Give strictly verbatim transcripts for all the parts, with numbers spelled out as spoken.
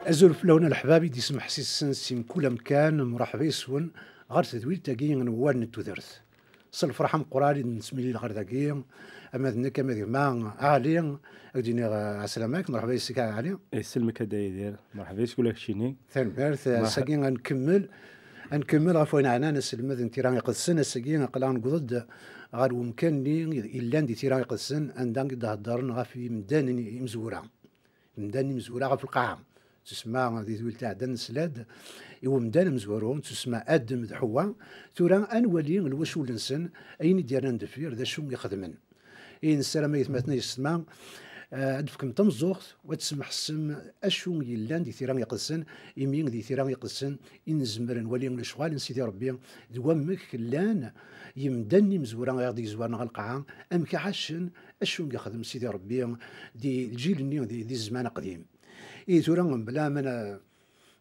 Azul fell-awen a leḥbab i d-ismeḥsisen si mkul amkan, mṛeḥba yes-wen ɣer tedwilt-agi n Wawal n Tudert. S lferḥ ameqqran i d-nesmilil ɣer dagi, ama d nekk ama d gma Ɛli, ad k-d-iniɣ, eh, ɛeslama-k, mṛeḥba yes-k a Ɛli. Isellem-ik a Dda Yidir, mṛeḥba yes-k ula keččini. Tanemmirt, ass-agi ad nkemmel, ad nkemmel ɣef wayen ɛnan aselmed n Tira Iqedsen, ass-agi aql-aɣ newweḍ-d ɣer wemkan-nni yellan di Tira Iqedsen, anda i d-heddren ɣef yimdanen imezwura. Imdanen imezwura ɣef lqaɛa. Tusemma di twilt iɛeddan nesla-d i umdan amezwaru, tusemma Adem d Ḥewwa. Tura ad nwali lwacul-nsen, ayen i d-yernan deffir, d acu i xedmen. I nessaram ay atmaten ay yessetma, eh, ad d-tefkem tameẓẓuɣt, u ad tesmeḥsem acu yellan di Tira Iqedsen, imi di Tira Iqedsen i nezmer ad nwali lecɣal n Sidi Ṛebbi, d wamek llan yimdanen imezwura i ɣ-d-yezwaren ɣer lqaɛa, amek ɛacen, acu i yexdem Sidi Ṛebbi di lǧil-nni, di, di zzman aqdim. I tura, mebla ma n-,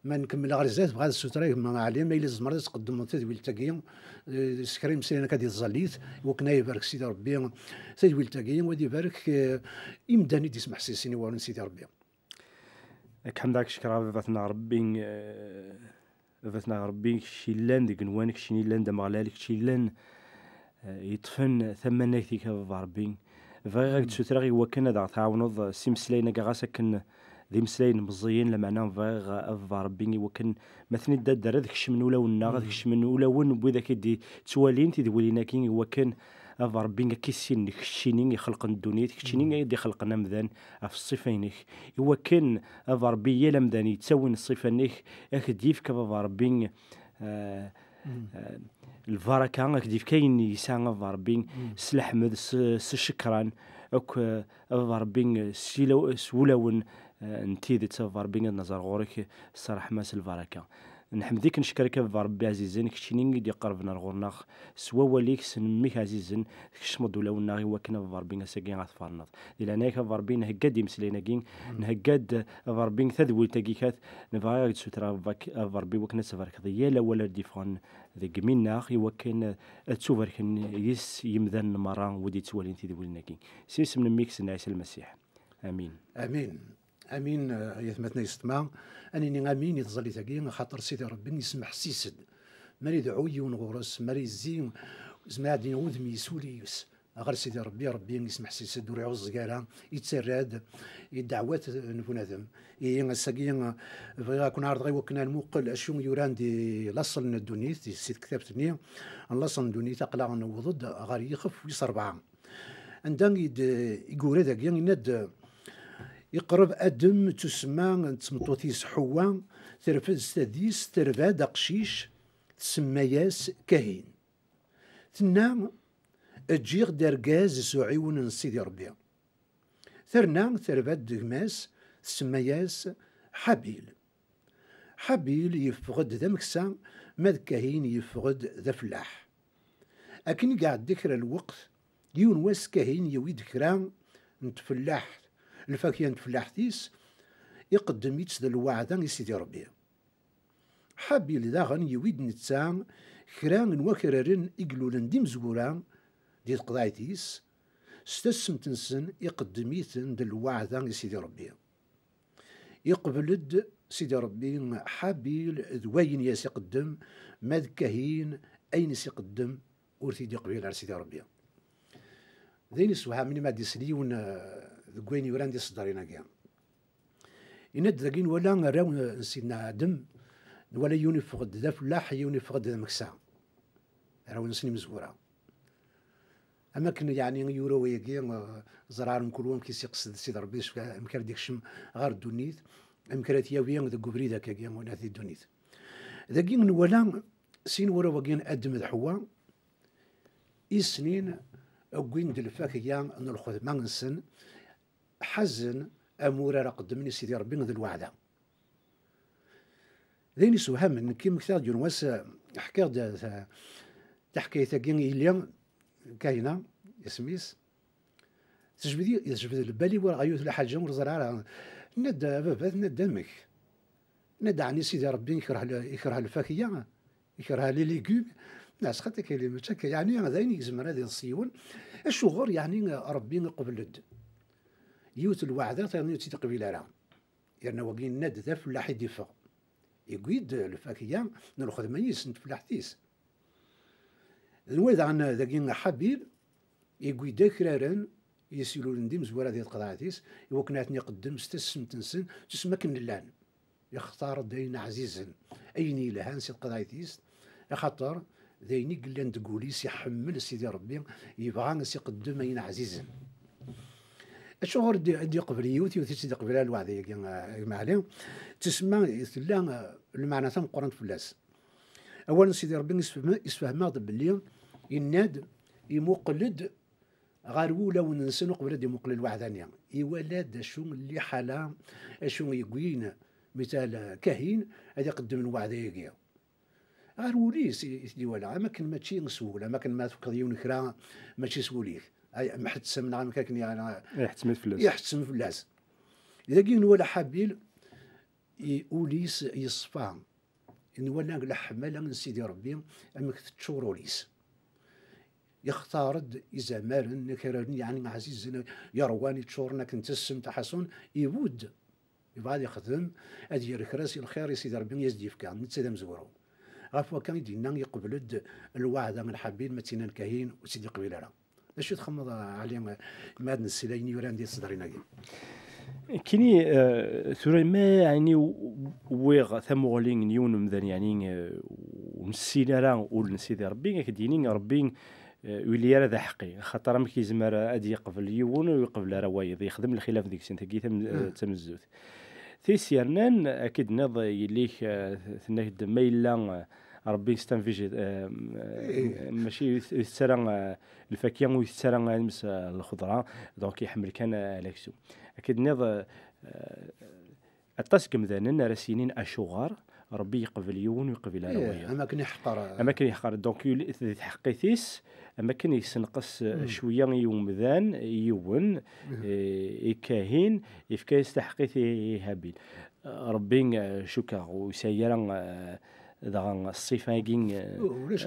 ma nkemmel ɣer zdat, bɣiɣ ad sutreɣ gma Ɛli, ma yella tzemreḍ ad tqeddmeḍ tadwilt-agi, eh, s kra n imeslayen akka di tẓallit, i wakken ad ibarek Sidi Ṛebbi tadwilt-agi, u ad ibarek, eh, imdanen i d-ismeḥsisen i wawal n Sidi Ṛebbi. Ad k-ḥemdeɣ, ad k-cekkreɣ a baba-tneɣ Ṛebbi, eh, Baba-tneɣ Ṛebbi, kečč yellan d igenwan, kečč yellan d ameɣlal, kečč yellan, eh, yeṭṭfen tamanagt-ik a baba Ṛebbi. Bɣiɣ ad k-d-sutreɣ i wakken ad aɣ-tɛawneḍ s imeslayen-agi, ɣas akken d imeslayen meẓẓiyen, lameɛna bɣiɣ a baba Ṛebbi i wakken ma ten-id-adder ad kecmen ulawen-nneɣ, ad kecmen ulawen n widak i d-yettwalin tidwilin-agi, i wakken a baba Ṛebbi ad k-issinen keččini ixelqen ddunit, keččini i d-ixelqen amdan ɣef ṣṣifa-inek, i wakken a baba Ṛebbi yal amdan yettawin ṣṣifa-inek, ad k-d-yefk a baba Ṛebbi, eh, eh, lbaraka, ad k-d-yefk ayen yesɛa a baba Ṛebbi, s leḥmed, s, s ccekran, akk, eh, a baba Ṛebbi, s ilaw-, s wulawen, eh, n tidet a baba Ṛebbi, ad nẓer ɣur-k s ṛṛeḥma, s lbaraka. Nḥemd-ik, neccer-ik a baba Ṛebbi ɛzizen, keččini i d-iqerben ar ɣur-neɣ s wawal-ik, s mmi-k ɛzizen, tkecmeḍ-d ulawen-nneɣ i wakken a baba Ṛebbi ass-agi ad tferneḍ. Di leɛnaya-k a baba Ṛebbi, nhegga-d imeslayen-agi, nhegga-d a baba Ṛebbi tadwilt-agi kat, nebɣa ad d-sutreɣ a baba-k, a baba Ṛebbi, wakken ad tbarkeḍ yal awal ara d-yeffɣen deg imi-nneɣ, i wakken ad ttubarken yis yimdanen merra wid yettwalin tidwilin-agi. S yisem n mmi-k Sidna Ɛisa Lmasiḥ. Amin. Amin. Amin, eh, ay atmaten ay yessetma. Ad nini amin i tẓallit-agi, axaṭer Sidi Ṛebbi yesmeḥsis-d. Mi ara yedɛu yiwen ɣur-s, mi ara yezzi, mi ara d-yini udem-is, ul-is ɣer Sidi Ṛebbi, Ṛebbi yesmeḥsis-d, ur iɛuẓẓeg ara, yettarra-d i ddeɛwat n bunadem. Ihi ass-agi, eh, bɣiɣ ad ken-ɛerḍeɣ i wakken ad nmuqel acu yuran di laṣel n ddunit, di, si tektabt-nni n laṣel n ddunit, aql-aɣ newweḍ-d ɣer yixef wis ṛebɛa. Anda i d-, i yura dagi, yenna-d, iqreb Adem d tusemma n tmeṭṭut-is Ḥewwa, terfed s tadist, terba-d aqcic, tsemma-yas Kahin. Tenna, ǧǧiɣ-d argaz s uɛiwen n Sidi Ṛebbi. Terna terba-d d gma-s, tsemma-yas Ḥabil. Ḥabil yeffeɣ-d d ameksa, ma d Kahin yeffeɣ-d d afellaḥ. Akken i iɛedda kra n lweqt, yiwen wass Kahin yewwi-d kra n tfellaḥt, lfakya n tfellaḥt-is, iqeddem-itt d lweɛda i Sidi Ṛebbi. Ḥabil daɣen yewwi-d netta kra n wakraren i ilulen d imezwura di tqeḍɛit-is, s tassemt-nsen iqeddem-iten d lweɛda i Sidi Ṛebbi. Iqbel-d Sidi Ṛebbi Ḥabil d wayen i as-iqeddem, ma d Kahin ayen i s-iqeddem ur t-id-iqbil ara Sidi Ṛebbi. D ayen isewhamen imi ad d-isel yiwen, eh, deg wayen yuran di tseddarin-agi. Yenna-d dagi nwala arraw n Sidna Adem, nwala yiwen iffeɣ-d d afellaḥ, yiwen iffeɣ-d d ameksa. Arraw-nsen imezwura. Am akken, yeɛni, yura wayagi, eh, ẓran mkul wa amek i s-iqsed Sidi Ṛebbi, amek ara d-ikcem ɣer ddunit, amek ara t-yawi deg ubrid akkagi, win di ddunit. Dagi nwala sin warraw-agi, Adem d Ḥewwa, i snin wwin-d lfakya n lxedma-nsen, ḥazen amur ara qeddmen i Sidi Ṛebbi d lweɛda. D ayen isewhamen, nekki mmektaɣ-d yiwen wass, eh, ḥkiɣ-d, eh, ta-, taḥkayt-agi i yelli, Kahina, isem-is. Tejbed-, tejbed lbal-iw ɣer yiwet lḥaǧa ur ẓriɣ ara. Tenna-d, "A baba," tenna-d, "amek?" Tenna-d, "Ɛni Sidi Ṛebbi ikreh l-, ikreh lfakya? Ikreh les légumes?" Neɣ sxaṭi kelli, mačči akka. Yeɛni, d ayen i yezmer ad iḍes yiwen. Acuɣer, yeɛni, Ṛebbi iqbel-d yiwet n lweɛda, tayeḍ-nni ur tt-id-iqbil ara? Yerna wagi yenna-d d afellaḥ i d-iffeɣ. Yewwi-d lfakya n lxedma-is, n tfellaḥt-is. D win daɣen dagi Ḥabil, yewwi-d akraren yesilulen d imezwura di tqeḍɛit-is, i wakken ad ten-iqeddem s tassemt-nsen, s usmi akken llan. Yextar-d ayen ɛzizen, ayen yelhan si tqeḍɛit-is, axaṭer d ayen i yellan deg wul-is, iḥemmel Sidi Ṛebbi, yebɣa ad s-iqeddem ayen ɛzizen. Acuɣer i d-, i d-yeqbel yiwet, yiwet i tt-id-yeqbel ara lweɛda-agi, a gma Ɛli? Ttusemma tella, eh, lmeɛna tameqqrant fell-as. Awal n Sidi Ṛebbi isfehme-, isfehmeɣ-d belli yenna-d, imuqel-d ɣer wulawen-nsen uqbel ad imuqel lweɛda-nni. Iwala-d acu n liḥala, acu yewwin, mital, Kahin ad iqeddem lweɛda-agi. Ɣer wul-is i, i t-id-iwala, am akken mačči s wul, am akken ma tefkeḍ yiwen kra mačči s wul-ik. Ay, mḥettem neɣ amek akken yeɛna, iḥettem fell-as. Iḥettem fell-as. Dagi nwala Ḥabil, i ul-is yeṣfa. Nwala leḥmala n Sidi Ṛebbi, amek teččur ul-is. Yextar-d izamaren, akraren, yeɛni ɛzizen, yerwan, yeččuren akken d tassemt, aḥaṣun, iwud. Yebɣa ad yexdem, ad yerr kra si lxir i Sidi Ṛebbi i as-d-yefka, netta d amezwaru. Ɣef wakka i d-yenna, yeqbel-d lweɛda n Ḥabil, ma tt-yenna Kahin, ur tt-id-yeqbil ara. D acu i txemmeḍ, a Ɛli, ma ad nessel ayen yuran di tsedrin-agi? Kini, eh, tura ma, yeɛni, w-, wwiɣ tamuɣli n yiwen umdan, yeɛni, eh, ur nessin ara ul n Sidi Ṛebbi, ad k-d-yini Ṛebbi, eh, ur yelli ara d aḥeqqi, axaṭer amek yezmer ad yeqbel yiwen ur yeqbel ara wayeḍ, yexdem lxilaf deg-sen, tagi tam-, eh, d tamezzut. Tis yernan, ad k-id-nniḍ yelli-k, eh, tenna-k-d ma yella, eh, Ṛebbi c'est un végé-, eh, eh, mačči ur itett ara, eh, lfakya, ur itett ara, eh, lxeḍra, donc iḥemmel kan, eh, alaksum. Ad k-id-nniḍ, eh, aṭas n yemdanen ara s-yinin acuɣer Ṛebbi yeqbel yiwen ur yeqbil ara wayeḍ. Am akken iḥqer. Am akken iḥqer. Donc, yuli-, di tḥeqqit-is, am akken yessenqes, eh, cwiya i umdan, yiwen, eh, i Kahin, yefka-yas taḥeqqit i, i Habil. Eh, Ṛebbi, eh, cukkeɣ ur yesɛi ara, eh, dɣa ṣṣifa-agi, eh, ulac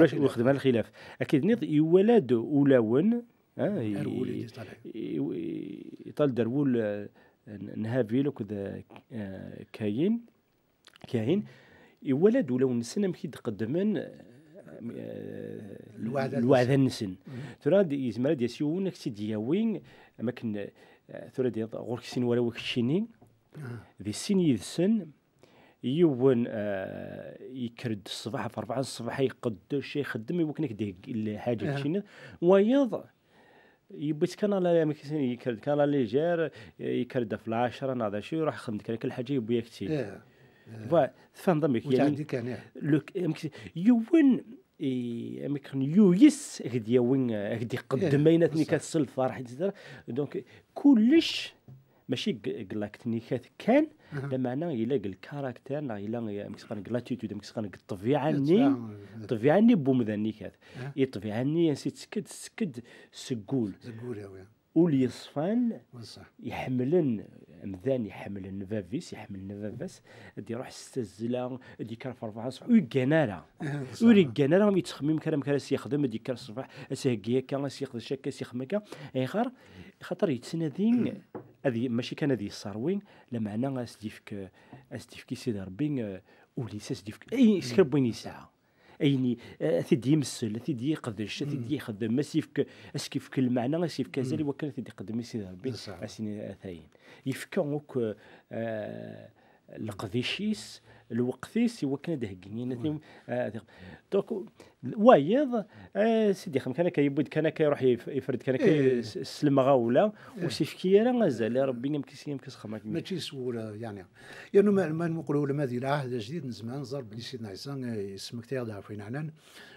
lxilaf, ulac lxilaf. Ad k-id-nniḍ, iwala-d ulawen, eh, i-, iṭal-d ar wul, eh, n, n Habil akked, eh, Kayin. Kahin, iwala-d ulawen-nsen amek i d-qeddmen, eh, lweɛda-nsen. Tura ad, yezmer ad d-yas yiwen, ad k-tt-id-yawi, am akken, eh, tura ad d-yaweḍ ɣur-k sin warraw keččini, di sin yid-sen, yiwen, eh, yekker-d ṣṣbeḥ, ɣef rebɛa n ṣṣbeḥ, iqeddec, ixeddem, i wakken ad k-d-iheggi lḥaǧa keččini, wayeḍ, yewwi-tt kan à la, amek i s-, yekker-d kan à la légère, yekker-d ɣef lɛecṛa neɣ d acu, iruḥ ixdem-d kan akka lḥaǧa, yewwi-yak-tt-id. Voilà, tfehmeḍ amek, yeɛni, kan, le, amek, yiwen, i, amek kan, yuyes, ad k-d-yawi, ad k-d-iqeddem ayen aten-ikat s lferḥ, et cetera. Donc, kullec, mačči deg, deg l'acte-nni kat kan, lameɛna yella deg lkarakter, neɣ yella, amek s-qqaren, deg l'attitude, amek s-qqaren, deg ṭṭbiɛa-nni, ṭṭbiɛa-nni n wemdan-nni kat. I ṭṭbiɛa-nni, ansi tettekk-d, tettekk-d seg wul. Seg wul, awi. Ul yeṣfan, iḥemmlen amdan, iḥemmlen bab-is, iḥemmlen baba-s, ad d-iruḥ s tazzla, ad d-yekker ɣef rebɛa ṣṣbeḥ, ur yeggan ara. Ur yeggan ara, yettxemmim kan amek ara s-yexdem, ad d-yekker ṣṣbeḥ, ad s-iheggi akka, ad s-yeqdec akka, ad s-yexdem akka. Ayɣer? Axaṭer yettnadi, ad y-, mačči kan ad yesserwi, lameɛna ad s-d-yefk, ad s-d-yefk i Sidi Ṛebbi, eh, ul-is, ad s-d-yefk, ay, s kra n wayen yesɛa. Ayen i, eh, ad t-id-yemsel, ad t-id-yeqdec, ad t-id-yexdem, ad s-yefk, ad s-yefk lmeɛna, ad s-yefk azal i wakken ad t-id-iqeddem i Sidi Ṛebbi, ad s-yini atayen. Yefka akk, eh, leqdic-is, lweqt-is, i wakken ad d-heggi ayen aten-, eh, ad iq-, donc, wayeḍ, eh, s-id-ixdem kan akka, yewwi-d kan akka, iruḥ yef-, yefred kan akka s, s lemɣawla, ur s-yefki ara azal i Ṛebbi, amek i s-, amek i s-xedmeɣ. Mačči s wul, eh, yeɛni. Yernu ma, ma nmuqel ulma di lɛahd ajdid, nezmer ad nẓer belli Sidna Ɛisa, eh, yesmektay-aɣ-d ɣef wayen ɛnan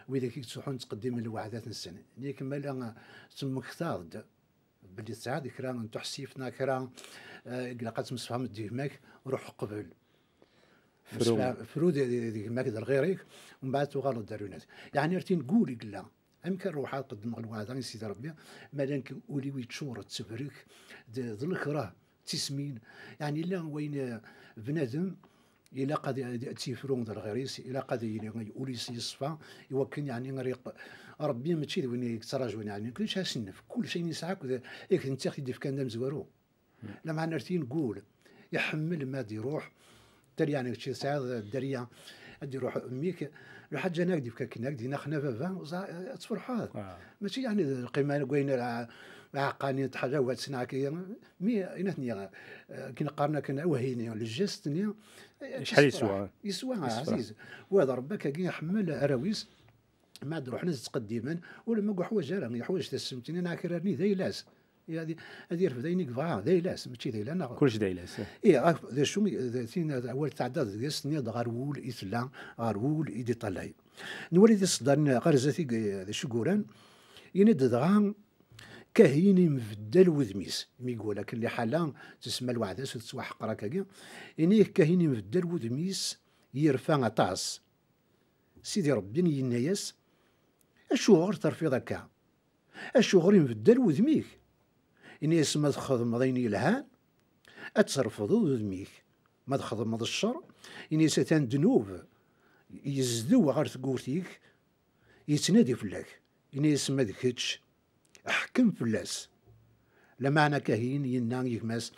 widak i yettruḥun ttqeddimen lweɛdat-nsen. Yak ma la, eh, temmektaḍ-d belli tesɛiḍ kra n tuḥsift neɣ kra, eh, i ilaq ad temsefhameḍ d gma-k, ruḥ qbel. Fru. Msefham, fru d, d, d gma-k d lɣir-ik, umbeɛd tuɣaleḍ d arunat. Yeɛni ar tin n wul i yella. Amek ara ruḥeɣ ad qeddmeɣ lweɛda i Sidi Ṛebbi, ma la nekk ul-iw yeččur d tebrek, d, d lekreh, d tismin. Yeɛni, yella wayen, eh, bnadem ilaq ad, ad, ad tt-yefru d lɣir-is, ilaq ad yili ul-is yeṣfa, i wakken, yeɛni, ara yeq-, Ṛebbi mačči d win i yettraǧun, yeɛni, kullec ad s-nefk, kullec ayen yesɛa akked, akked netta i ɣ-t-id-ifkan d amezwaru. Lameɛna ar tin n wul, iḥemmel ma ad iruḥ. Dderya, yeɛni kečči tesɛiḍ dderya, ad iruḥ mmi-k, lḥaǧa-nni ad d-yefk akken, ad d-yini axna baba, ẓa-, ad tferḥeḍ. Mačči yeɛni d lqima n wayen ra-, aɛeqqa-nni n tḥalawa, ad tesneɛ akka, mi, i natni, eh, akken qqaren akken, awehhi-nni, le geste-nni, eh, Acḥal yeswa? Yeswa, yeswa, ɛziz. Wa d Rebbi akkagi iḥemmel arraw-is, ma ad ruḥen ad ttqeddimen, ur ma ur yeḥwaǧ ara, yeḥwaǧ tassemt-nni neɣ kra-nni d ayla-s. Ad, ad yerfed ayen i yebɣa, d ayla-s, mačči d ayla-nneɣ. Kullec d ayla-s, eh. Ih, ɣef, d acu, d tin, awal tɛedda deg-s, tenniḍ ɣer wul i tella, ɣer wul i d-iṭallay. Nwali di ṣṣdar-nni ɣer zdat i, d acu i yuran, yenna-d dɣa, Kahin imbeddal wudem-is. Mi iwala akken liḥala tesma lweɛda-s ur tettwaḥeqqer akkagi, yenna-yak Kahin imbeddal wudem-is, yerfa aṭas. Sidi Ṛebbi yenna-yas, acuɣer terfiḍ akka? Acuɣer imbeddal wudem-ik? Ini-as, ma txedmeḍ ayen yelhan, ad terfdeḍ udem-ik. Ma txedmeḍ ccer, ini-as, atan ddnub yezdew ɣer tewwurt-ik, yettnadi fell-ak. Ini-as, ma d kečč, ḥkem fell-as. Lameɛna Kahin yenna i gma-s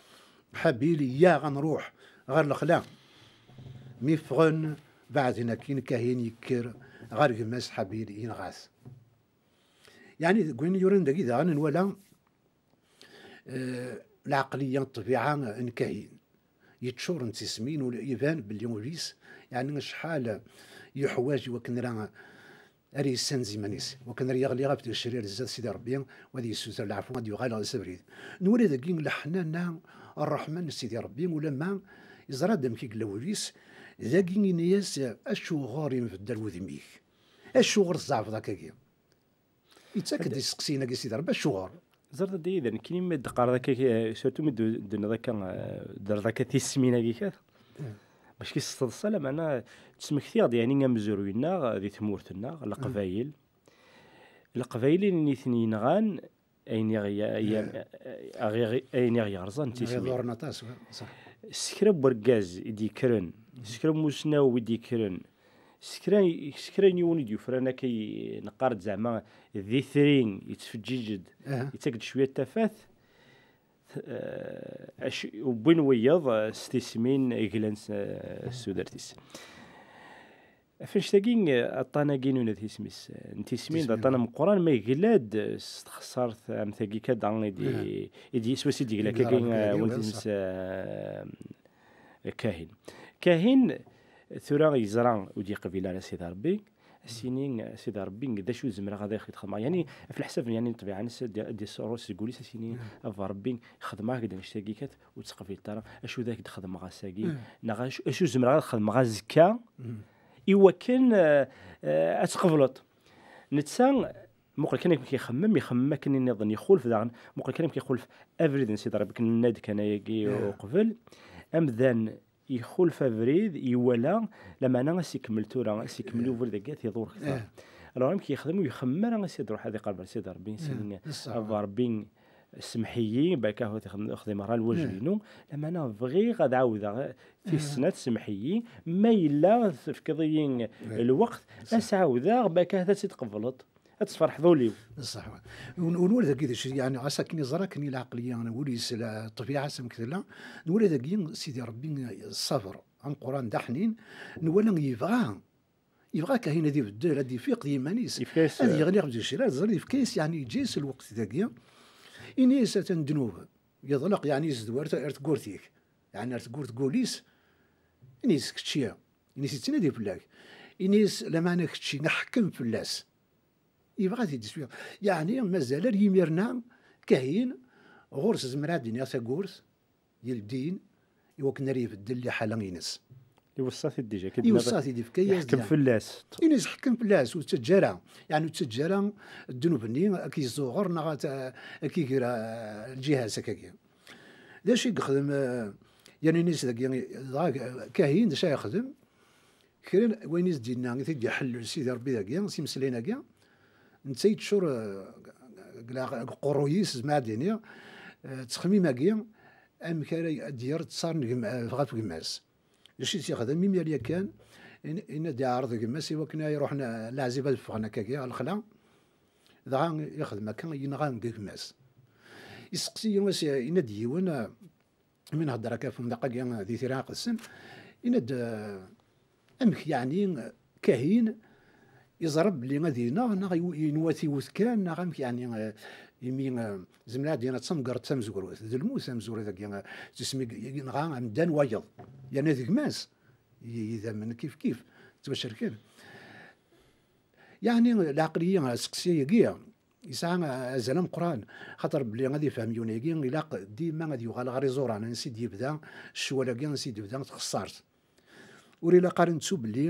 Ḥabil, iyyaɣ ad nruḥ ɣer lexla. Mi ffɣen, beɛden akkin, Kahin yekker ɣer gma-s Ḥabil, yenɣa-t. Yeɛni deg wayen yuran dagi daɣen nwala, eh, lɛeqliya, ṭṭbiɛa n Kahin. Yeččuren d tismin, ul-, iban belli ul-is, yeɛni acḥal yeḥwaǧ i wakken ara, ara yessanez iman-is, wakken ara yeɣli ɣef tgecrar zdat Sidi Ṛebbi, u ad yessuter leɛfu, ad yuɣal s abrid. Nwala dagi leḥnana, ṛṛeḥma n Sidi Ṛebbi, ulamma yeẓra-d amek i yella wul-is, dagi ini-as, acuɣer imbeddal wudem-ik? Acuɣer tzeɛfeḍ akkagi? Yettak-d isteqsiyen-agi Sidi Ṛebbi, acuɣer? Ẓer, d aya, d nekkini mi d-qqareḍ akka, eh, surtout mi d-, d-tenniḍ akka, eh, d-rreḍ akka tismin-agi kat. Mm. Bac ki s-teḍsa, lameɛna ttmektiɣ-d, yeɛni, amezruy-nneɣ di tmurt-nneɣ, Leqbayel. Leqbayel i ten-yenɣan, ayen i ɣ-, ayen i ɣ-, ayen i ɣ-yerẓan d tismin. Ayen i ɣ-iḍurren aṭas, wa, ṣaḥ. S kra n wergaz i d-yekkren, s kra n umusnaw i d-yekkren, s kra, s kra n yiwen i d-yufran akka, i neqqar-d zeɛma d itri, yettfeǧǧiǧ-d, yettak-d cwiya n tafat, eh, ac-, wwin wiyeḍ, eh, s tismin, glan s, eh, s tudert-is. Ɣef annect-agi, eh, aṭṭan-agi n unat isem-is, eh, n tismin d aṭṭan ameqqran, ma yegla-d, eh, s txeṣṣart am tagi kadda i d-, i d-, swayes i d-yegla akkagi, eh, unat isem-is, eh, Kahin. Kahin, tura yeẓra ur d-yeqbil ara Sidi Ṛebbi, a s-yini, a Sidi Ṛebbi, d acu zemreɣ ad ak-d-xedmeɣ? Yeɛni, ɣef leḥsab, yeɛni, n ṭṭbiɛa-nnes, ad d-, ad d-iṣurru seg wul-is, a s-yini, a Baba Ṛebbi, xedmeɣ-ak-d annect-agi kat, ur tt-teqbileḍ ara, acu d ak-d-xedmeɣ ass-agi? Neɣ acu, acu zemreɣ ad xedmeɣ azekka i wakken, eh, eh, ad tqebleḍ? Netta, muqel kan amek ixemmem, ixemmem akken i nniḍen, ixulef daɣen, muqel kan amek ixulef abrid n Sidi Ṛebbi, akken nenna-d kan ayagi uqbel, amdan ixulef abrid, iwala, lameɛna a s-ikemmel tura, a s-ikemmel ubrid-agi, ad t-iḍur kter. Alors, amek yexdem, ur ixemmem ara a s-d-iruḥ ad iqerreb ar Sidi Ṛebbi, a s-yini, a Baba Ṛebbi, semmeḥ-iyi, balak ahat xedm-, xdimeɣ ara lwajeb-inu, lameɛna bɣiɣ ad ɛawdeɣ tis snat, semmeḥ-iyi, ma yella tefkiḍ-iyi lweqt, ad s-ɛawdeɣ, balak ahat ad tt-id-tqebleḍ. Ad tesferḥeḍ ul-iw. Ṣṣeḥ. Ur, ur nwala dagi d acu, yeɛni, ɣas akken iẓra akken i lɛeqliya n wul-is, la ṭṭbiɛa-s amek tella, nwala dagi Sidi Ṛebbi ṣṣaber ameqqran d aḥnin, nwala yebɣa, yebɣa Kahin ad ibeddel, ad ifiq d yiman-is, ad yeɣli ɣef ddcir, ad ẓer, yefka-yas, yeɛni, yeǧǧa-yas lweqt dagi, ini-as atan ddnub, yeḍleq, yeɛni, yezdew ar, ar tewwurt-ik, yeɛni, ar tewwurt n wul-is, ini-as kečči, ini-as yettnadi fell-ak, ini-as lameɛna kečči, neḥkem fell-as. Yebɣa ad t-id-iswi. Yeɛni mazal ar yimir-nni, Kahin, ɣur-s zemreɣ ad d-iniɣ tagurt, yeldin, i wakken ara ibeddel liḥala-ines. Iweṣṣa-t-id dija, akken iweṣṣa-t-id, ifka-yas-d, yeḥkem fell-as. Ini-as ḥkem fell-as, ur ttaǧǧa ara. Yeɛni ur ttaǧǧa ara ddnub-nni ad k-yezzuɣer neɣ ad, ad k-iger, eh, lǧiha-s akkagi. D acu i yexdem, eh, yeɛni ini-as dagi, dɣa Kahin, d acu ara yexdem? Kra n wayen i s-d-yenna, i t-id-iḥellel Sidi Ṛebbi dagi, s imeslayen-agi, netta yeččur, eh, deg la-, deg uqerruy-is, zemreɣ ad d-iniɣ, eh, ttexmim-agi, amek ara d-yerr ttar n gma-, ɣef gma-s. D acu i s-yexdem? Imir yakan, in-, in ad iɛreḍ gma-s i wakken ad iruḥen, eh, leɛzib ad ffɣen akkagi ɣer lexla, dɣa ixdem akka, yenɣa deg gma-s. Isteqsi, yenna-d yiwen, eh, Mi nhedder akka ɣef umḍiq-agi di Tira Iqedsen, yenna-d, eh, amek yeɛni Kahin yeẓra belli ad ineɣ, neɣ iw-, yenwa tiwet kan, neɣ amek yeɛni, eh, imi, eh, zemreɣ ad d-iniɣ d tamgerḍt tamezwarut, d lmut tamezwarut-agi, eh, s isem i yenɣa amdan wayeḍ, yerna d gma-s, i-, idammen kif kif ttwacerken. Yeɛni, lɛeqliya, aseqsi-agi yesɛa azal ameqqran, xaṭer belli ad ifhem yiwen-agi, ilaq dima ad yuɣal ɣer iẓuran, ansi d-yebda ccwal-agi, ansi d-tebda txeṣṣart. Ur ilaq ara nettu belli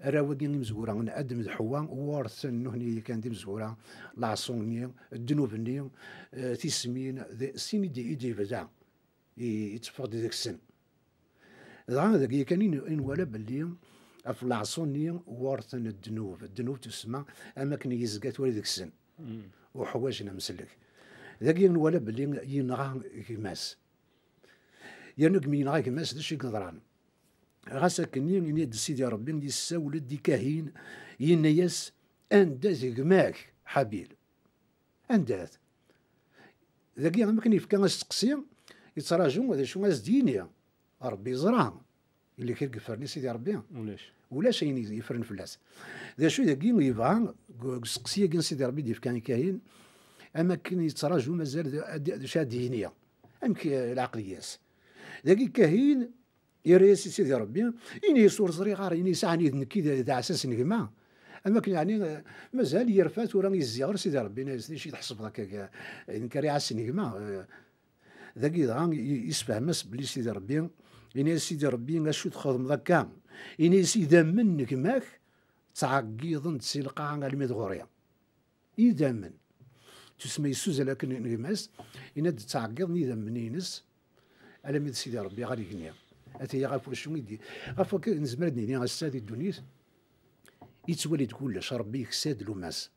arraw-agi imezwura n Adem d Ḥewwa, ɣur-ten nutni kan d imezwura, leɛṣu-nni, ddnub-nni, eh, tismin, d sin i d-, i d-yebda, i, i teffeɣ-d deg-sen. Dɣa dagi kan i n-, i nwala belli ɣef leɛṣu-nni ɣur-ten ddnub. Ddnub tusemma am akken yezga tura deg-sen. Uḥwaǧen amsellek. Dagi i nwala belli yenɣa gma-s. Yerna deg mi yenɣa gma-s, d acu i yeḍran? Ɣas akkenni, ini-d Sidi Ṛebbi yessawel-d i Kahin, yenna-yas: "Anda-t gma-k, Ḥabil? Anda-t?" Dagi, am akken yefka asteqsi, yettraǧu d acu as-d-yini. Ṛebbi yeẓra. Yella kra i yeffren i Sidi Ṛebbi? Ulac. Ulac ayen yeffren fell-as. D acu dagi yebɣa deg, deg usteqsi-agi n Sidi Ṛebbi d-yefka i Kahin, am akken yettraǧu mazal d, ad, d acu ad d-yini? Amek, eh, lɛeqliya-s? Dagi Kahin yerra-yas i Sidi Ṛebbi, ini-as: "Ur ẓriɣ ara." Ini-as: "Ɛni d nekk i d, d aɛessas n gma?" Am akken yeɛni, eh, mazal yerfa tura, yezzi ɣer Sidi Ṛebbi, ini-as: "D acu i tḥesbeḍ akka, eh, d nekk ara iɛassen gma?" Eh, dagi dɣa i-, isefhem-as belli Sidi Ṛebbi, ini-as: "Sidi Ṛebbi, acu txedmeḍ akka?" Ini-as: "Idammen n gma-k ttɛeggiḍen-d si lqaɛa almi d ɣur-i." Idammen. Tusma yessuzal akken n gma-s, yenna-d ttɛeggiḍen idammen-ines alammi d Sidi Ṛebbi ɣer igenni. Ataya ɣef wacu i d-, ɣef wakka nezmer ad nini ass-a di ddunit, yettwali-d kullec, Ṛebbi yeksa-d luma-s.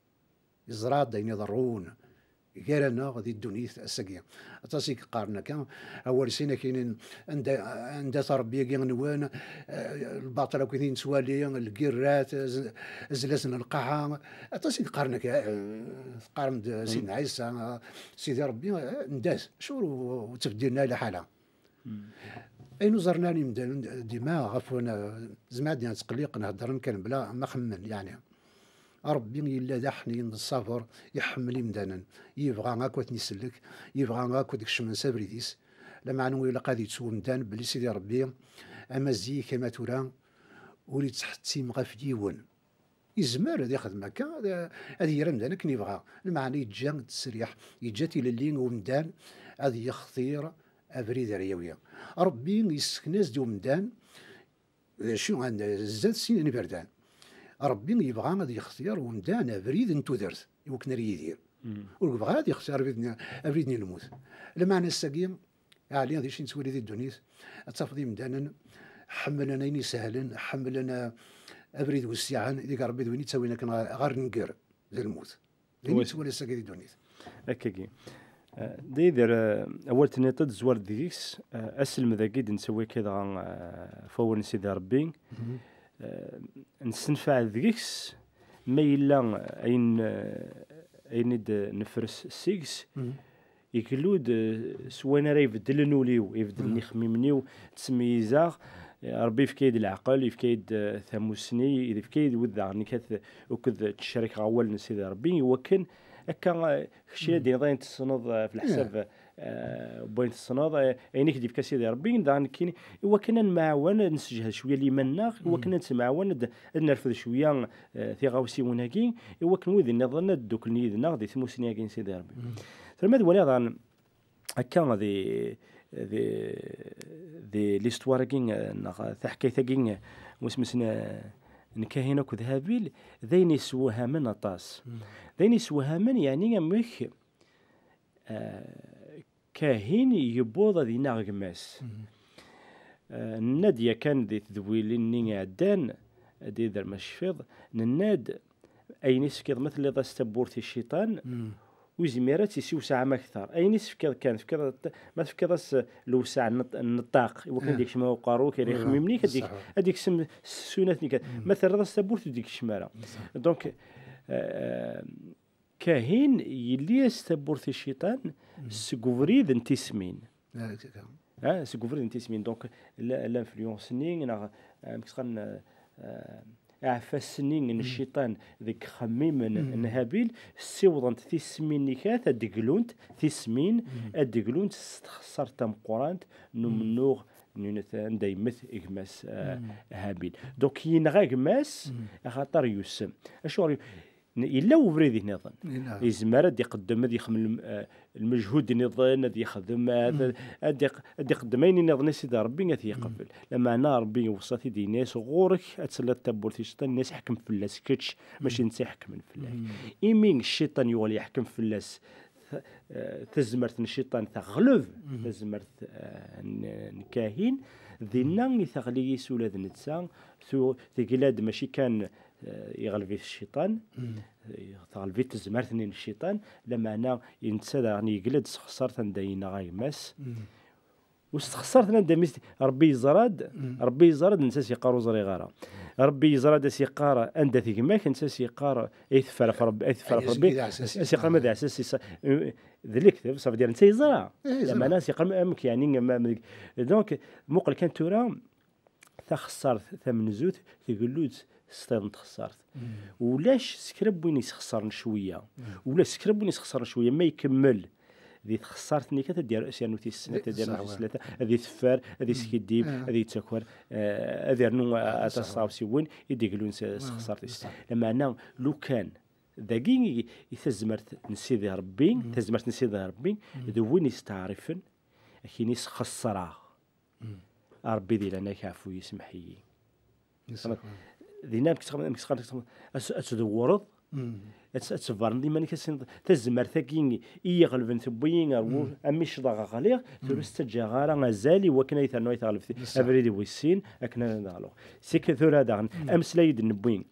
Yeẓra-d ayen iḍerrun gar-aneɣ di ddunit ass-agi. Aṭas i yeqqaren akka, awal sin akinin, anda, anda-t Ṛebbi-agi nwen, eh, lbaṭel akk i nettwali, lgirrat, z-, zlat n lqaɛa. Aṭas i yeqqaren akka, eh, teqqarem-d Sidna Ɛisa, eh, Sidi Ṛebbi, eh, anda-t? Acuɣer ur, ur ttbeddilen ara liḥala? Ayen ur ẓerren ara yimdanen dima ɣef wan-, zemreɣ ad d-iniɣ ttqelliqen, heddren kan bla ma xemmen, yeɛni. Ṛebbi yella d aḥnin, d ṣṣaber, iḥemmel imdanen, yebɣa akk ad ten-isellek, yebɣa akk ad kecmen s abrid-is. Lameɛna ur ilaq ad yettu umdan belli Sidi Ṛebbi, ama zik ama tura, ur yettḥettim ɣef yiwen. Yezmer ad ixdem akka, ad, ad yerr amdan akken yebɣa. Lameɛna yeǧǧa ttesriḥ, yeǧǧa tilelli i umdan ad yextir abrid ara yawi. Ṛebbi yessken-as-d i umdan, d acu, anda zdat sin n iberdan. Ṛebbi yebɣa ad yextir umdan abrid n tudert, i wakken ara yidir. Ur yebɣa ara ad yextir abrid n, abrid n lmut. Lameɛna ass-agi, Ɛli, d acu i nettwali di ddunit? Ad tafeḍ imdanen ḥemmlen ayen isehlen, ḥemmlen, eh, abrid wessiɛen, deg Ṛebbi d win ittawin akken ɣer, ɣer nnger d lmut. D ayen i nettwali ass-agi di ddunit. Akkagi. Eh, d Yidir, eh, awal tenniḍ-d zwar deg-s, eh, aselmed-agi d-nettawi akka dɣa, eh, ɣef wawal n Sidi Ṛebbi. Eh, nessenfeɛ deg-s ma yella ayen, eh, ayen i d-nefres seg-s, igellu-d, eh, s wayen ara ibeddlen ul-iw, ibeddlen ixemmimen-iw, ttmeyyizeɣ, eh, Ṛebbi yefka-yi-d leɛqel, yefka-yi-d, eh, tamussni, yefka-yi-d wid daɣen nekk ad, akked ttcerrikeɣ awal n Sidi Ṛebbi, iwakken akka, eh, kečč ad d-tiniḍ ayen tessneḍ, eh, ɣef leḥsab, eh, n wayen tessneḍ, eh, ayen i k-d-yefka Sidi Ṛebbi, daɣen nekkini, iwakken ad nemɛawan, ad nesseǧhed cwiya liman-nneɣ, iwakken ad nettemɛawan, ad, ad nerfed cwiya, eh, tiɣawsiwin-agi, iwakken wid nniḍen ad dduklen yid-neɣ di tmussni-agi n Sidi Ṛebbi. Terma d waliɣ daɣen, akka di, di, di l'histoire-agi, eh, neɣ taḥkayt-agi, eh, wasmi s-, n Kahin akked Habil, d ayen yessewhamen aṭas. D ayen yessewhamen, yeɛni amek, eh, Kahin yewweḍ ad ineɣ gma-s. Eh, nenna-d yakan di tedwilin-nni iɛeddan, ad d-ider ma tecfiḍ, nenna-d ayen i s-tefkiḍ ma telliḍ-as tawwurt i cciṭan, ur yezmir ad tt-isiwseɛ am akteṛ. Ayen i s-tefkiḍ kan, tefkiḍ, ma tefkiḍ-as lewseɛ n, n ṭṭaq, iwakken ad yekcem ɣer uqerru-k, ad yexmim-nni-k, ad d-, ad d-yeksem s ssuyat-nni kan. Ma terriḍ-as tawwurt, ur d-yekcim ara. Donc, eh, Kahin yelli-as tawwurt i cciṭan seg ubrid n tismin. Ah, akka. Ah, seg ubrid n tismin. Donc, la-, l'influence-nni, neɣ, ah, amek s-qqaren, ah, aɛfas-nni n cciṭan deg ixemmimen n Habil, ssiwḍent tismin-nni kat ad d-glunt, tismin ad d-glunt s txessart tameqqrant n umennuɣ n unat-, anda yemmet gma-s, ah, Habil. Donc, yenɣa gma-s, axaṭer yussem. Acuɣer yu-, n-, yella ubrid nniḍen. Yella. Yezmer ad iqeddem, ad yexdem lem-, eh, lmejhud nniḍen, ad yexdem, ad, ad iq-, ad iqeddem ayen nniḍen i Sidi Ṛebbi, ad yeqbel. Lameɛna Ṛebbi yewṣa-t-id, yenna-yas: "Ɣur-k ad telliḍ tawwurt i cciṭan", yenna-yas: "Ḥkem fell-as kečč, mačči netta iḥekmen fell-ak." Imi cciṭan yuɣal yeḥkem fell-as, ta-, eh, tazmert n cciṭan teɣleb tazmert, eh, n, n Kahin, dinna i teɣli yis ula d netta, tu-, tegla-d mačči kan eh, yeɣleb-it cciṭan, eh, teɣleb-it tezmert-nni n cciṭan, lameɛna netta daɣen yegla-d s txessart anda yenɣa gma-s. U s txessart anda mi s-, Ṛebbi yeẓra-d, Ṛebbi yeẓra-d, netta s-yeqqar: "Ur ẓriɣ ara." Ṛebbi yeẓra-d, as-yeqqar: "Anda-t gma-k?" Netta s-yeqqar: "Ay teffer ɣef Ṛebbi, ay teffer ɣef Ṛebbi." As-yeqqar: "Ma d aɛessas, eh, d lekdeb", ça veut dire netta yeẓra. Lameɛna as-yeqqar: "Amek yeɛni, ma, ma, donc, muqel kan tura, taxessart tamenzut tgellu-d s tayeḍ n txessart. Ulac s kra n win isxeṣren cwiya. Ulac s kra n win isxeṣren cwiya. Ma ikemmel di txessart-nni kan, ad d-yerr-, ad yernu tis snat, ad yernu tis tlata, ad iteffer, ad iskiddib, ad yettaker, eh, ad yernu, eh, aṭas n tɣawsiwin i d-iglun s, s txessart-is. Lameɛna, lukan, dagi i, i tazmert n Sidi Ṛebbi, tazmert n Sidi Ṛebbi, d win yesteɛṛifen, akin isxeṣreɣ. Ṛebbi di leɛnaya-k, ɛfu-yi, semmeḥ-iyi. Dinna, amek txedmeḍ, amek txedmeḍ, ad t-, ad tdewwreḍ, ad t-, ad tberneḍ iman-ik, ad tiniḍ: "Tazmert-agi i yi-iɣelben tewwi-yi ɣer wu-, am mi ccḍeɣ ɣliɣ, tura ur s-ttaǧǧaɣ ara azal i wakken ad yi-ternu, ad yi-teɣleb abrid wis sin, akken ad ɣleɣ." Seg tura daɣen, ameslay i d-newwi,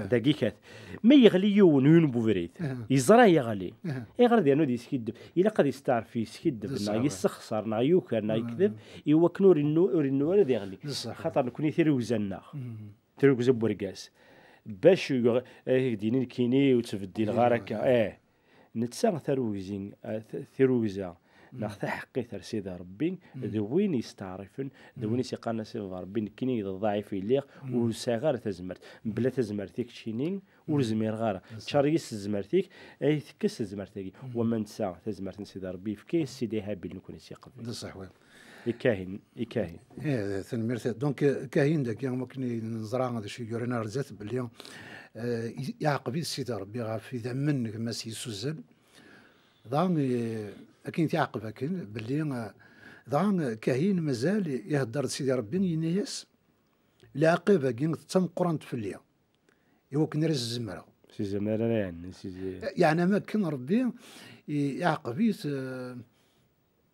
dagi kat. Ma yeɣli yiwen, yiwen n ubrid, yeẓra yeɣli. Ayɣer ad yernu ad yeskiddeb? Ilaq ad yesteɛref yeskiddeb, neɣ yessexṣer, neɣ yuker, neɣ yekdeb, i wakken ur innu-, ur innu ara ad yeɣli. Xaṭer nekni tirugza-nneɣ, tirugza n wergaz, bac yuɣ-, ad ak-d-yini nekkini ur ttbeddileɣ ara akka. Eh, netta tarugzi, eh, t-, tirugza neɣ taḥeqqit ar Sidi Ṛebbi, d win yesteɛṛifen, d win i s-yeqqaren a Sidi Ṛebbi, nekkini d ḍɛif i lliɣ, ur sɛiɣ ara tazmert. Mebla tazmert-ik keččini, ur zmireɣ ara. Ččar yis tezmert-ik, ay tekkes tazmert-agi. Wama netta tazmert n Sidi Ṛebbi, yefka-yas Sidi Habil, nekkni s-yeqbel. D ṣṣeḥ, wa. Ikahin, ikahin. Eh, tanemmirt. Donc, eh, Kahin dagi, am wakken i neẓra d acu yuran ar zdat, belli, eh, i-, iɛaqeb-it Sidi Ṛebbi ɣef idammen n gma-s yessuzzan. Dɣa, eh, akken i t-iɛaqeb akken, belli, eh, dɣa, eh, Kahin mazal ihedder d Sidi Ṛebbi, yenna-yas: "Lɛaqib-agi d tameqqrant fell-i, i wakken ara s-zemreɣ." Si zemmer ara yeɛni, si ze- Yeɛni am akken Ṛebbi i-, iɛaqeb-it, eh,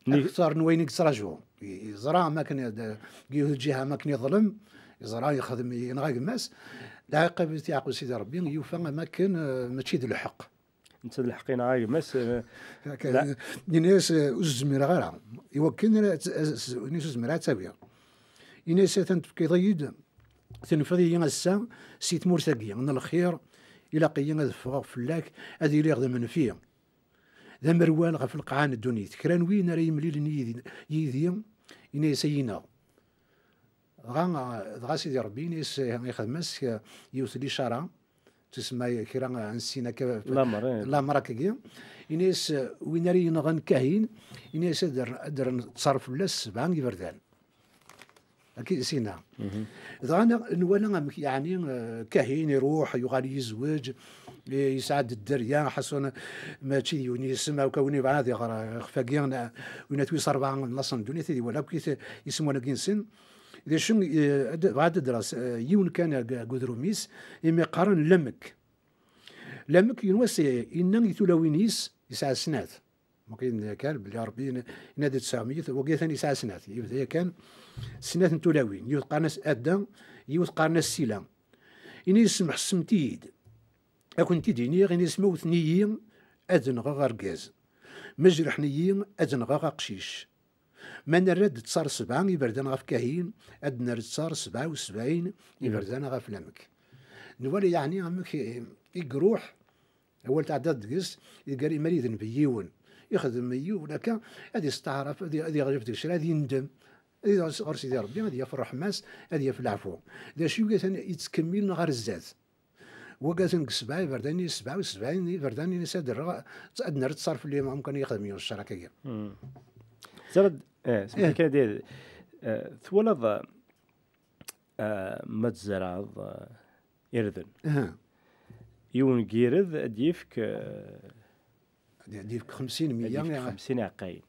akteṛ n wayen i yettraǧu. I-, yeẓra am akken i-, d-, deg yiwet lǧiha am akken iḍlem, yeẓra yexdem, yenɣa gma-s. Lɛaqib i t-iɛaqeb Sidi Ṛebbi, yufa am akken, eh, mačči d lḥeqq. Netta d lḥeqq yenɣa gma-s, eh, yenna-yas, eh, "Ur zmireɣ ara." I wakken ara t-, yenna-yas, "Ur zmireɣ ad tt-awiɣ." Yenna-yas, "Atan tefkiḍ-iyi-d, tenfiḍ-iyi ass-a si tmurt-agi n lxir, ilaq-iyi ad ffɣeɣ fell-ak, ad iliɣ d amenfi, d amerwal ɣef lqaɛa n ddunit. Kra n win ara yemlilen yid-, yid-i, yenna-yas, ad yi-ineɣ." Dɣa, dɣa Sidi Ṛebbi yenna-yas, ixdem-as yiwet n licara, tusemma kra n sin akka, lamer, eh, lamer akkagi. Yenna-yas, win ara yenɣen Kahin, yenna-yas ad rr-, ad rren ttaṛ fell-as sebɛa iberdan. Akka i s-yenna. Dɣa ne-, nwala amek, yeɛni, eh, Kahin iruḥ, yuɣal yezweǧ, eh, yesɛa-d dderya, ḥasun mačči d yiwen yisem, akk win yebɣan ad iɣer ixef-agi, n-, win at wis rebɛa n laṣel n ddunit, ad iwala akk is-, isem wanagi-nsen. D acu, eh, ad, bɣa ad d-ddreɣ s-, eh, yiwen kan deg, deg udrum-is, imi qqaren Lamek. Lamek, yiwen wass, eh, inna i tulawin-is, yesɛa snat. Mumkin kan belli Ṛebbi yen-, yenna-d tesɛa meyet, wagi atan yesɛa snat. Yebda yakan snat n tulawin. Yiwet qqaren-as Adda, yiwet qqaren-as Sila. Ini-as, "Semḥessemt-iyi-d. Ad kent-id-iniɣ", ini-as, "ma wten-iyi ad nɣeɣ argaz. Ma jerḥen-iyi ad nɣeɣ aqcic. Ma nerra-d ttaṛ sebɛa iberdan ɣef Kahin, ad nerr ttaṛ sebɛa u sebɛin iberdan ɣef Lamek." Nwala yeɛni amek i, i iruḥ, awal tɛeddaḍ deg-s, iger imal idenb yiwen. Ixdem yiwen akka, ad isteɛref, ad i-, ad iɣleb deg ccṛeɛ, ad yendem. Ad iruḥ ɣer Sidi Ṛebbi, ad yaf ṛṛeḥma-s, ad yaf leɛfu. D acu i atan yettkemmilen ɣer zdat. Wagi atan deg sebɛa iberdan, sebɛa u sebɛin iberdan i s-ad rreɣ, ad nerr ttṣar fell-i, am kan yexdem yiwen ccer akkagi. Ẓer-d, eh, semḥ-iyi kan, eh, twalaḍ, eh, ma tzerɛeḍ, eh, irden. Yiwen n yired ad d-yefk, eh, Ad d-yefk xemsin, meyya. Xemsin iɛeqqayen.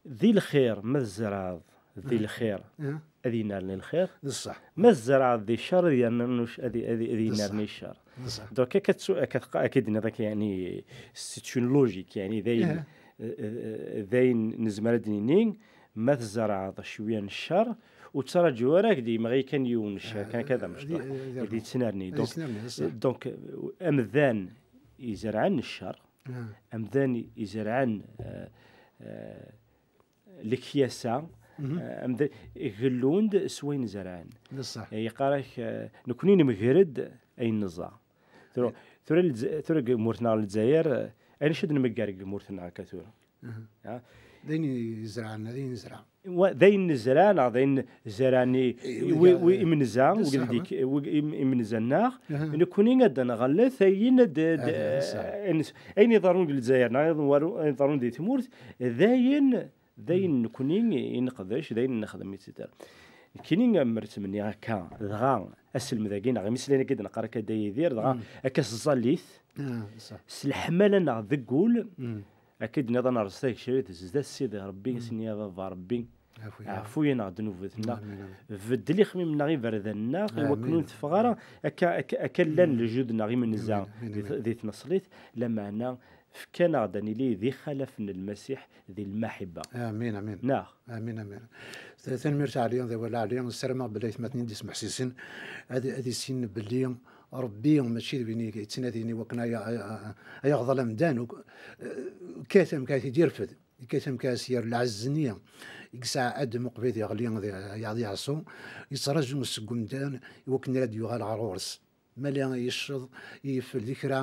Di lxir, ma tzerɛeḍ di lxir, ad yennerni lxir. Ma tzerɛeḍ di ccer, ad yennerni, ad yennerni ccer. Donc, akka d-tenniḍ akka, yani, c'est une logique, yani, d ayen, d ayen nezmer ad d-nini, ma tzerɛeḍ cwiya n ccer, ur ttraǧu ara ad k-d-yemɣi kan yiwen n ccer, kan akka d amecṭuḥ, ad yettnerni. Donc, amdan izerɛen ccer, amdan izerɛen, eh, eh, lekyasa, eh, amdan gellun-d s wayen zerɛen. Yeqqar-ak, eh, nekni nemger-d ayen neẓẓa. Tura, tura deg tmurt-nneɣ n Lezzayer, eh, ayen acu d-nemger deg tmurt-nneɣ akka tura? D ayen yezrɛen, d ayen nezreɛ. D ayen nezreɛ neɣ d ayen zerɛen imenza, imenza-nneɣ, nekni ad d-nɣellet ayen, ayen iḍerrun deg Lezzayer neɣ ayen iḍerrun di tmurt, d ayen, d ayen nekni i neqdec, d ayen nexdem, et cetera. Nekni, mer ttmenniɣ akka, dɣa aselmed-agi neɣ imeslayen-agi d-neqqar akka Dda Yidir, dɣa akka s tẓallit, s leḥmala-nneɣ deg wul, akka i d-nniḍen, rẓet tagecrit zdat Sidi Ṛebbi, asen-nni: A Baba Ṛebbi, ɛfu-yaneɣ ddnubat-nneɣ, beddel ixemmimen-nneɣ, iberdan-nneɣ, i wakken ur nteffeɣ ara akka, akka llan lejdud-nneɣ imenza di tneṣlit, lameɛna fkan-aɣ-d ad nili d ixalafen n Lmasiḥ di lmaḥibba. Amin, amin. Neɣ? Amin, amin. Tanemmirt a Ɛli, d awal a Ɛli. Ssarameɣ belli aytmaten i d-ismeḥsisen ad, ad issinen belli Ṛebbi mačči d win i yettnadin i wakken ay, ay, ay, ay aɣḍel amdan, uk-, eh, kkat amek ay t-id-irfed, kkat amek ay as-yerr lɛezz-nni i yesɛa Adem uqbel yeɣli, yeɛṣu, yettraǧu seg umdan i wakken ara d-yuɣal ɣer ɣur-s. Mali yecceḍ, yeffel di kra,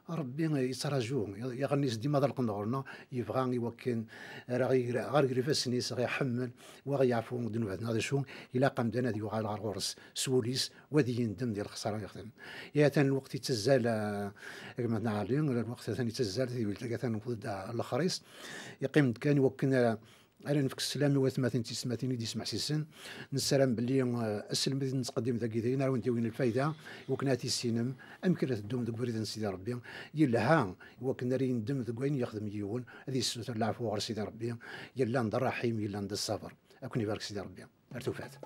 Ṛebbi yettraǧu, yeɣni-s dima d lqenɣur-nneɣ, yebɣa i wakken ara ɣer ger ifassen-is, ɣ-iḥemmel, wa ɣ-yeɛfu ddnubat-nneɣ. D acu, ilaq amdan ad yuɣal ɣer ɣur-s s wul-is, wa ad yendem di lexsara yexdem. Atan lweqt yettazzal, a gma-tneɣ Ɛli, lweqt atan yettazzal, tiwilt-agi atan newweḍ-d lexer-is, yeqqim-d kan i wakken ara ara nefk sslam i watmaten d tisetmatin i d-ismeḥsisen. Nessaram belli, eh, aselmed i d-nettqeddim dagi d ayen ara wen-d-yawin lfayda, i wakken ad tissinem amek ara teddum deg ubrid n Sidi Ṛebbi, yelha i wakken ara yendem deg wayen yexdem yiwen, ad yessuter leɛfu ɣer Sidi Ṛebbi, yellan d ṛṛaḥim, yellan d ṣṣaber. Ad ken-ibarek Sidi Ṛebbi. Ar tufat.